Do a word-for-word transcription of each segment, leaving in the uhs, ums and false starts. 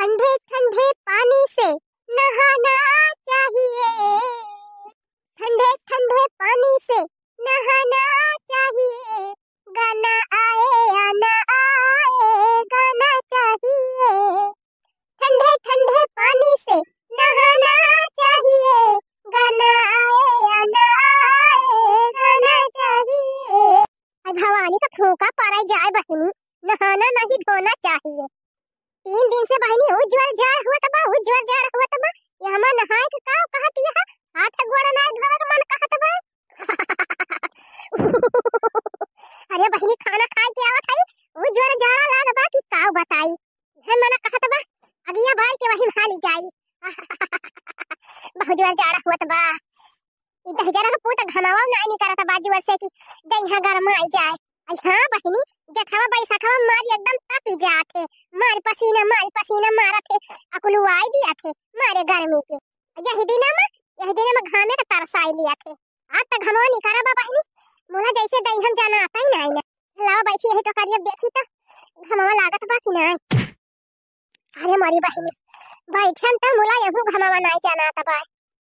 ठंडे ठंडे पानी से नहाना चाहिए, ठंडे ठंडे पानी से नहाना चाहिए, गाना आए या ना आए, गाना चाहिए। ठंडे ठंडे पानी से नहाना चाहिए, गाना आए या ना आए, गाना चाहिए। अरे भवानी का फूंका पड़े जाए बहिनी, नहाना नहीं धोना चाहिए। तीन दिन से बहिनी उज्जर जाड़ हुआ तबा, उज्जर जाड़ हुआ तबा। ये हमार नहाए के का कहत यह? हाथ गोड़ नाय धोवे के मन कहत बा। अरे बहिनी, खाना खाए के आवत हई, उज्जर जाड़ा लाग बा कि का बताई। यह मन कहत बा, अगिया बार के वही में हाली जाई। बहुत जोर जाड़ा हुआ तबा। ई दहिजरा के पूत घमावा नाय निकरत बा जोर से कि देहिया गरमाई जाए। आई हाँ बहिनी, जेठवा बैसखवा मारी एकदम तपी जात है, मारी पसीना, मारी पसीना मारत है, अकुलुआई दिया थे मारे गर्मी के। यही दिना में, यही दिना में घामे के तरसाई लिया थे। आज त घमवा निकरा बा बहिनी, मुला जैसे देहिया में जाना आता ही नाय ना। लावा बैठी यही टोकरी, अब देखी त घमवा लागत बा कि नाय। अरे मोरी बहिनी, बैठन त मुला यहू घमवा नाय जानात बा,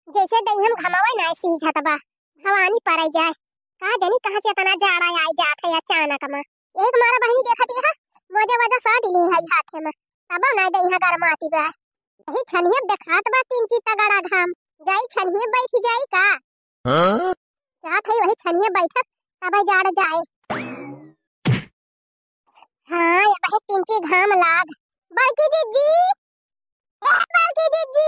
जैसे देहिया में घमवा नाय सीझत बा, भवानी पड़े जाए। का जानी कहाँ से इतना जाड़ा आई जात है अचानक में। एक मारा बहिनी देखत यह मोजा वोजा साट ली है हाथे में, तबो नाय देहिया गरमाती बा। यही छनिए देखात बा तीन ची तगड़ा घाम, जाई छनिए बैठ जाई का? हाँ? जात है वही छनिए बैठब, तबे जाड़ जाए। हाँ, ये बहुत तीन ची घाम लाग। बड़की जिज्जी, ए बड़की जिज्जी,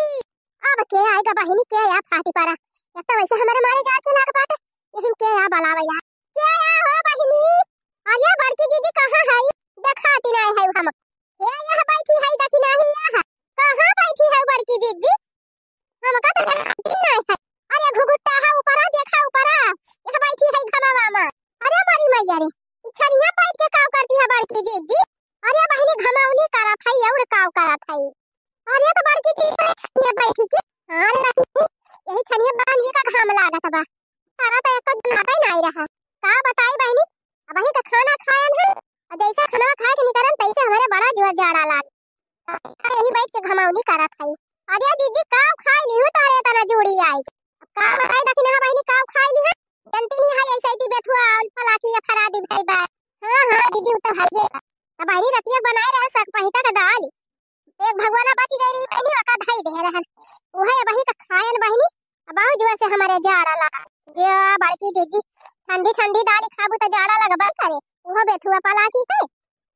अब के आएगा बहिनी, के या फाटी पड़ा? या तो वैसे हमारे मारे जाड़ के लाग बाटे, यही में के या बलावे या। के या हो बहिनी? अरे बड़की जिज्जी कहाँ है? देखाती नाय है हम। ए यह बैठी है, देखी नाही यह। कहाँ बैठी है बड़की जिज्जी? हमका तो देखाती नाय है। अरे घुघुट्टा है ऊपरा, देखा ऊपरा। यह बैठी है घमवा में। अरे मोरी मैया रे, ई छनिया बैठ के काव करती है बड़की जिज्जी? अरे बहिनी घमौनी करत है और काव करत है। अरे तो बड़की जिज्जी छनिया बैठी की। हाँ रे रखी, यही छनिया बानिए का घाम लागत बा। तारा तो एको जनाता ही नाय रहा। का बताई बहिनी, अबही तो खाना खायन है, और जैसे खाना खाए के निकरन तैसे हमारे बड़ा जोर जाड़ा लाग। यही बैठ के घमौनी करत है। अरे जिज्जी, काव खाई ली हूँ तोहरे इतना जोड़ी आई। अब का बताई दखिनहा बहिनी, काव खाई ली है। जनती नहीं है ऐसे ही बेथुआ और पलाकी या फरादी भाई बा। हाँ, हाँ, जिज्जी, वो तो है ये। अब बहिनी रतिया बनाए रहे सक पहिता का दाल। एक भगवाना बच गई रही बहिनी, ओका धई दे रहन। उहे अबही का खायन बहिनी, अब बहुत जोर से हमारे जाड़ा लगा। जे बड़की जिज्जी, ठंडी ठंडी दाल खाबू तो जाड़ा लगबा करे। उहो बेथुआ पलाकी के।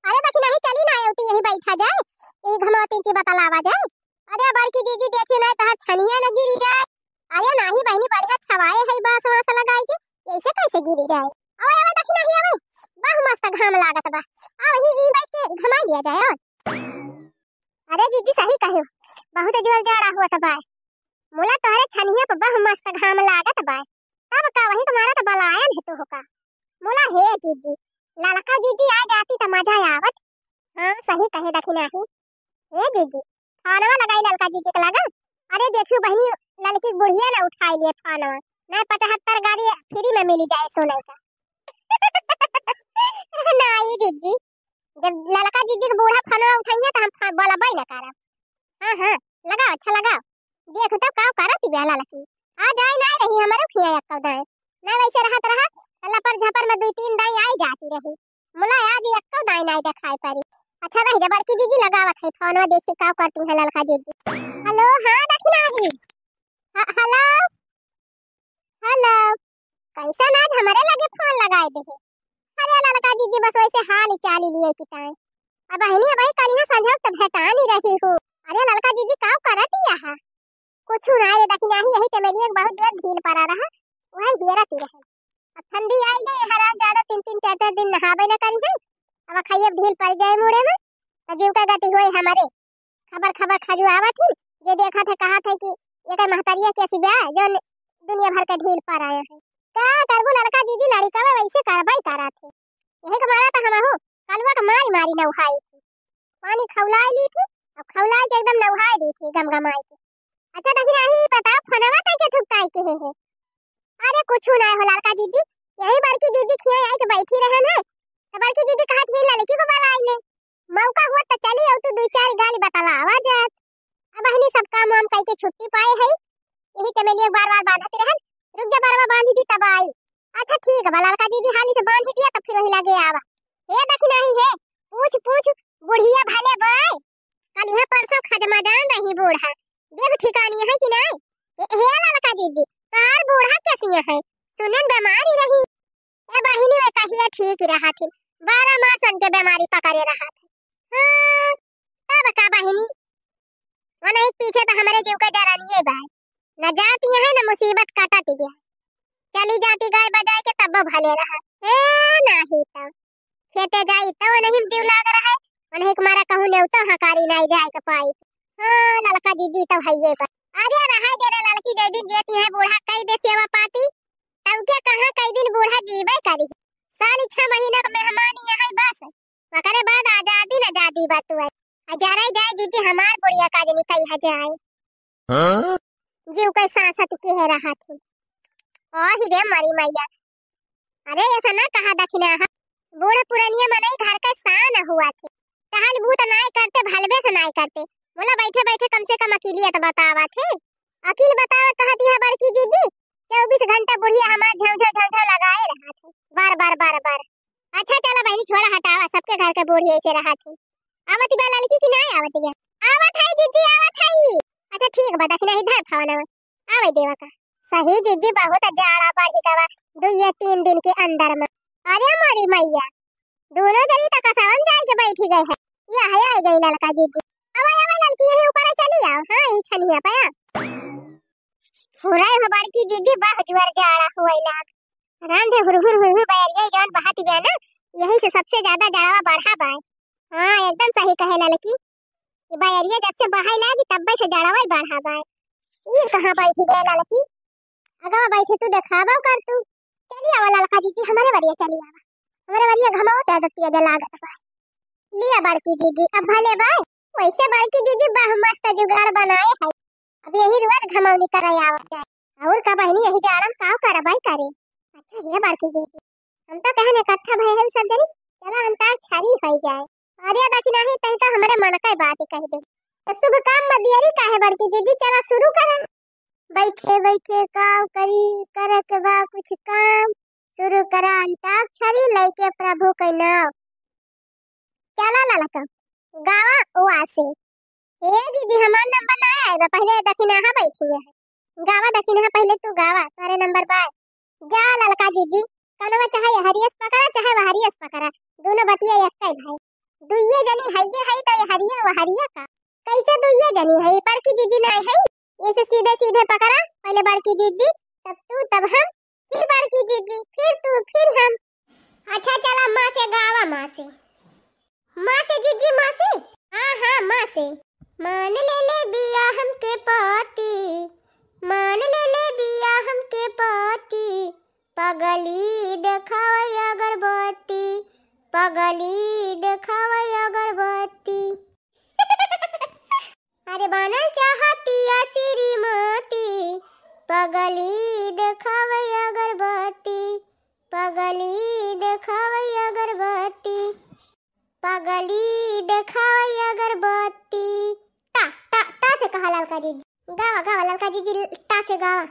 अरे दखिनही चली ना अउती, यही बैठा जाए, यही घमौती ची बतलावा जाए। अरे बड़की जिज्जी देखी ना, तहार छनिया न गिरी जाए। अरे नाही बहिनी, बढ़िया छवाए है बांस वांस लगाई के, ऐसे कैसे गिरी जाए? अबे, अबे दखिनही, अबे, बहु मस्त घाम लागत बा। आ वही, यही बैठ के घमाई लिया जाए। और अरे जिज्जी सही कहे, बहुत जोर जाड़ा हुआ बा। मुला तोहरे छनिया पे बहु मस्त घाम लागत बा। तब का वही तुम्हारा तो बलायन है तो होका। मुला हे जिज्जी, ललका जिज्जी आ जाती तो मजा आवत। हाँ सही कहे दखिनही। हे जिज्जी, फोनवा लगाई ललका जिज्जी के लगा। अरे देखियो बहिनी, ललकी बुढ़िया ना उठाई लिए फोनवा, ना पचहत्तर गाड़ी फ्री में मिली जाए सुने का। नाही जिज्जी, जब ललका जिज्जी के बूढ़ा फोनवा उठाइए तो हम फो-, बोलबे ना करब। हाँ, हाँ, लगाओ, अच्छा लगाओ। देख तब का करत बिया ललकी। आ जाए ना रही हमारे खिया एक्को दाएं। ना वैसे रहत रहा, तो लपर झपर में दुई तीन दाई आई जाती रही। मुला आज एक्को दाई नाई देखाई पड़ी। अच्छा रह जा बड़की जिज्जी, लगावत है फोनवा, देखी का करती है ललका जिज्जी। हेलो, हाँ दखिनही। ह-, हेलो, हेलो, कैसन आज हमरे लगे फोन लगाए दे है? अरे ललका जिज्जी बस वैसे हाल चाल लिए की ताई। अब बहिनी, अब कल यहाँ संझा तो भेटा नहीं रही हूँ। अरे ललका जिज्जी का करत ही यहाँ? कुछ ना रे दखिनही, यही चमेलिया के बहुत जोर ढील पड़ा रहा, वही हेरत ही रहे। अब ठंडी आई गई, हराम ज्यादा तीन तीन चार चार दिन नहाबे न करी है। अब खाइए ढील पड़ जाए मुड़े में, तो जीव का गति होए हमारे। खबर खबर खजुआवत ही, जे देखत है कहत है कि एकर महतरिया के सिवा जो दुनिया भर के ढील पड़ आया है। का करबू ललका जिज्जी, लड़िका में वैसे करबई करत है। यही के मारा तो हमहू कलुआ के मारी मारी नौहाई थी। पानी खौलाई ली थी, अब खौलाई के एकदम नौहाई दी थी गमगमाई के। अच्छा दखिनही बताओ, फोनवा तय के थुकताई के है, है? अरे कुछ ना हो ललका जिज्जी, यही बड़की जिज्जी खिया आई के बैठी रहन है, तो बड़की जिज्जी कहत ही ललकी को बुलाई ले, मौका हुआ तो चली अउती, दुई चार गाली बतलावा जात। छुट्टी पाए है, यही चमेलिया बार बार बांधत रहन। रुक जा, बरवा बांध दी तब आई। अच्छा ठीक बा ललका जीजी, हाली से बांध दिया तब फिर वही लगे आवा। हे दखिनाही हे, पूछ पूछ बुढ़िया भले बाय। कल यहाँ परसों खजमा जान रही बूढ़ा, देख ठिकानी है कि नहीं? ए, हे ललका जीजी, तोहार बूढ़ा कैसी है? सुनन बीमारी रही। ए बहिनी, वे कहिया ठीक रहा थी, बारह मासन के बीमारी पकड़े रहा थी। हाँ, तब का बहिनी, वो नहीं पीछे तो हमारे जीव के जरनिए बाय। न जाती है न मुसीबत कटत गया। चली जाती गाय बजाए के तब भले रहा। ए, नहीं तो खेते जाई तो नहीं जीव लाग रहा है, उन्हीं के मारा कहूँ नेवतो हकारी नहीं जाए के पाई। हाँ, ललका जीजी तो है ये बा। अरे रहा दे रे ललकी, जय दिन जेती है बूढ़ा कई दे सेवा पाती, तब के कहाँ कई दिन बूढ़ा जीवे करी। साल छह महीना का मेहमान यहाँ बस, ओकरे बाद आजादी न आजादी बा तू। हजारे जाए जीजी, हमार बुढ़िया का जनी कई हजाए। हाँ? जीव के सांसत के है रहा थे। ओ ही रे मारी मैया। अरे ऐसा ना कहा दखिना हा, बूढ़ पुरनिया मनई घर के शान हुआ थे। टहल बूत नाय करते, भलबे से नाय करते। बोला बैठे बैठे कम से कम अकेलियत बतावा थे। अकील बतावा कहा दिया बड़की जीजी, चउबीस घंटा बुढ़िया हमार झौ झौ झौ झौ लगाए रहा थे, बार बार बार बार। अच्छा चला बहिनी छोड़ा हटावा, सबके घर के बूढ़ी ऐसे रहा थे। आवत बा ललकी कि नाय आवत बा? आवत है जीजी, आवत है। अच्छा ठीक बा, दखिना ही धर फवनवा। आवे देवा का। सही जीजी, बहुत जाड़ा बढ़ी गवा दुइये तीन दिन के अंदर में। अरे मोरी मैया, दोनों जनी त कसवन जाए के बैठी गए हैं। या है, आ गई ललका जीजी। अब आवा ललकी, यही ऊपर चली आओ। हाँ, यही छनिया पे आ। हो रहे हो बड़की जीजी, बहुत जोर जाड़ा हुए लाग। राम दे हुरहुर हुरहुर बयरिया जौन बहत गया ना, यही से सबसे ज्यादा जड़वा बढ़ा बाय। हाँ, एकदम सही कहे ललकी। ये बयरिया जब से बहाई लागी तब्बे से जड़वा ही बढ़ा बाय। ये कहाँ बैठी गए ललकी? अगवा बैठे तू देखावा कर तू। चली आवा ललका जीजी, हमारे वरिया चली आवा। हमारे वरिया घमाओ ते दतिया दे लागत बा। लिया बड़की जीजी, अब भले बा। वैसे बड़की जीजी बा मस्त जुगाड़ बनाए है। अब यही रोज घमौनी करे आवत जाए। और का बहिनी, यही जाड़ा में काव करबै करे। अच्छा हे बड़की जीजी, हम तो कहन इकट्ठा भय है सब जनी, चला अंताक्षरी होइ जाए। अरे दखिनाही, तही तो हमरे मन के बात कह दे। तो शुभ काम में देरी काहे बड़की जीजी, चला शुरू करा। बैठे बैठे काव करी, करे के बा कुछ काम, शुरू करा अंताक्षरी लइके प्रभु के नाम। चला ललका, गावा ओ आसे। ए जीजी, हमार नंबर ना आए बा, पहले दखिनाहा बैठी है। गावा दखिनाहा, पहले तू गावा, तोरे नंबर बा। जा ललका जीजी, कनवा चाहे हरियस पकड़ा, चाहे वहरियस पकड़ा, दोनों बतिया एक ही भाई। दुइये जनी है ये है तो ये हरिया वहरिया का। कैसे दुइये जनी है? बड़की जीजी ना है, इसे सीधे सीधे पकड़ा, पहले बड़की जीजी, तब तू, तब हम, फिर बड़की जीजी, फिर तू, फिर हम। अच्छा चला माँ से गावा, माँ से। माँ से जीजी, माँ से। हाँ, हाँ, माँ से। मान ले ले बिया हमके पति, मान ले ले बिया हमके पति, पगली देखावे अगरबत्ती, पगली देखावे अगरबत्ती। अरे बनल चाहतिया श्रीमती, पगली देखावे अगरबत्ती, पगली देखावे अगरबत्ती, पगली देखावे अगरबत्ती। ता, ता, ता से कहा ललका जीजी। गावा, गावा ललका जीजी, ता से गावा।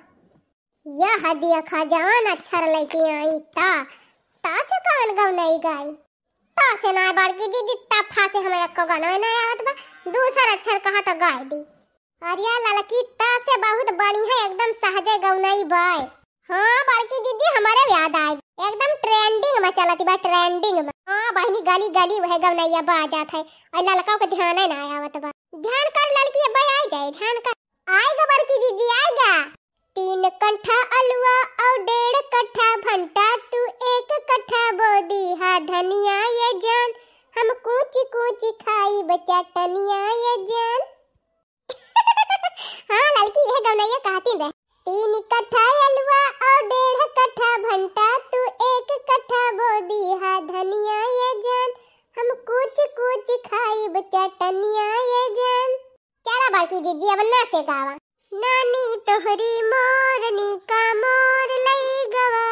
यह देखा जवान अक्षर लइके आई, ता, ता से कवन गवनई गाई? ता से ना बड़की जीजी, ता फा से हमें एको गनवे ना आवत बा। दूसर अक्षर कहा तो गाय दी। अरे ललकी, ता से बहुत बढ़िया एकदम सहजे गवनई बाय। हाँ बड़की जीजी, हमारे याद आए, एकदम trending में चलत बा, trending में। हाँ बहिनी, गली गली वह गवनैया बाजत है, और ललका के ध्यान ना आवत बा। ध्यान कर ललकी, अब आ जाए, ध्यान कर। आएगा बड़की जीजी, आएगा। तीन कट्ठा अलुआ और डेढ़ कट्ठा भंटा, तू एक कट्ठा बो दिहा धनिया ये जान, हम कूची कूची खाइब चटनिया ये जान। हाँ ललकी, यह गवनैया कहती रहे। तीन कट्ठा अलुआ और डेढ़ कट्ठा भंटा, तू एक कट्ठा बो दिहा धनिया ये जान, हम कूची कूची खाइब चटनिया ये जान। चला बड़की जीजी, अब ना से गावा। नानी तोहरी मोरनी का मोर लई गवा,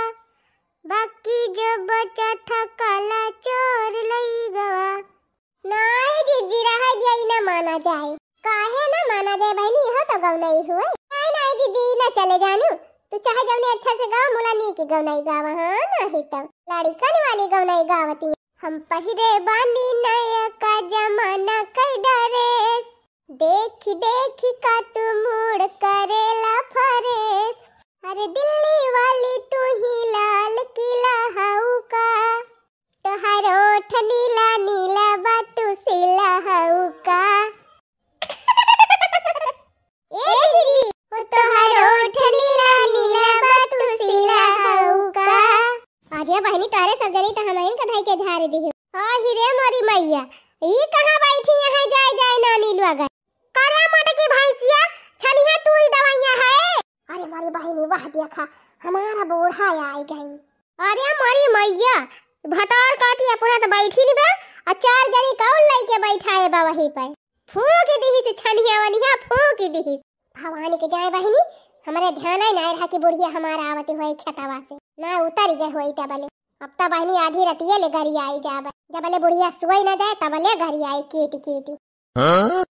बाकी जो बचा था काला चोर लई गवा। नाई जीजी, रह दिया, ई ना माना जाए। काहे ना माना जाए बहिनी, इहो तो गवनई हुए। नाहीं, नाहीं दीदी, ना चले जानू, तू चाहे जौने अच्छा से गावा, मुला नीक गवनई गावा, हाँ, नाहीं तो लड़िकन वाली गवनई गावती। हम पहिरे बानी नयका जमाना कै ड्रेस, देखि देखि का तू मूड करेला फरेस। अरे दिल्ली वाली तू ही लाल किला हऊ का, तोहर ओठ नीला नीला बा तू सिला हऊ का। ए दीदी, ओ तोहर ओठ नीला नीला बा तू सिला हऊ का। अरे बहिनी, तोहरे सब जनी त हमहिन का धई के झार दिही। आही रे मोरी मैया, ई कहाँ बैठी यहाँ जाए जाए नानी लोगन। करे मोटकी भैंसिया, छनिहा तू ही दवाइया है। अरे मोरी बहिनी, वह देखा, हमारा बूढ़ा आई गई। अरे मोरी मैया, भतार काटी अपना तो बैठी नहीं बा, आ चार जनी कौन लइके बैठाए बा वहीं पे। फूंक दिही से छनिया वनिया, फूंक दिही। भवानी के जाए बहिनी, हमरे ध्यान ही ना रहा कि बुढ़िया हमारा आवत हुए खेतवा से, ना उतर गए हुए तबले। अब तो बहिनी आधी रतिये ले घरी आई जाबे, जबले बुढ़िया सोई ना जाए तबले घरी आई कीटी कीटी। हाँ?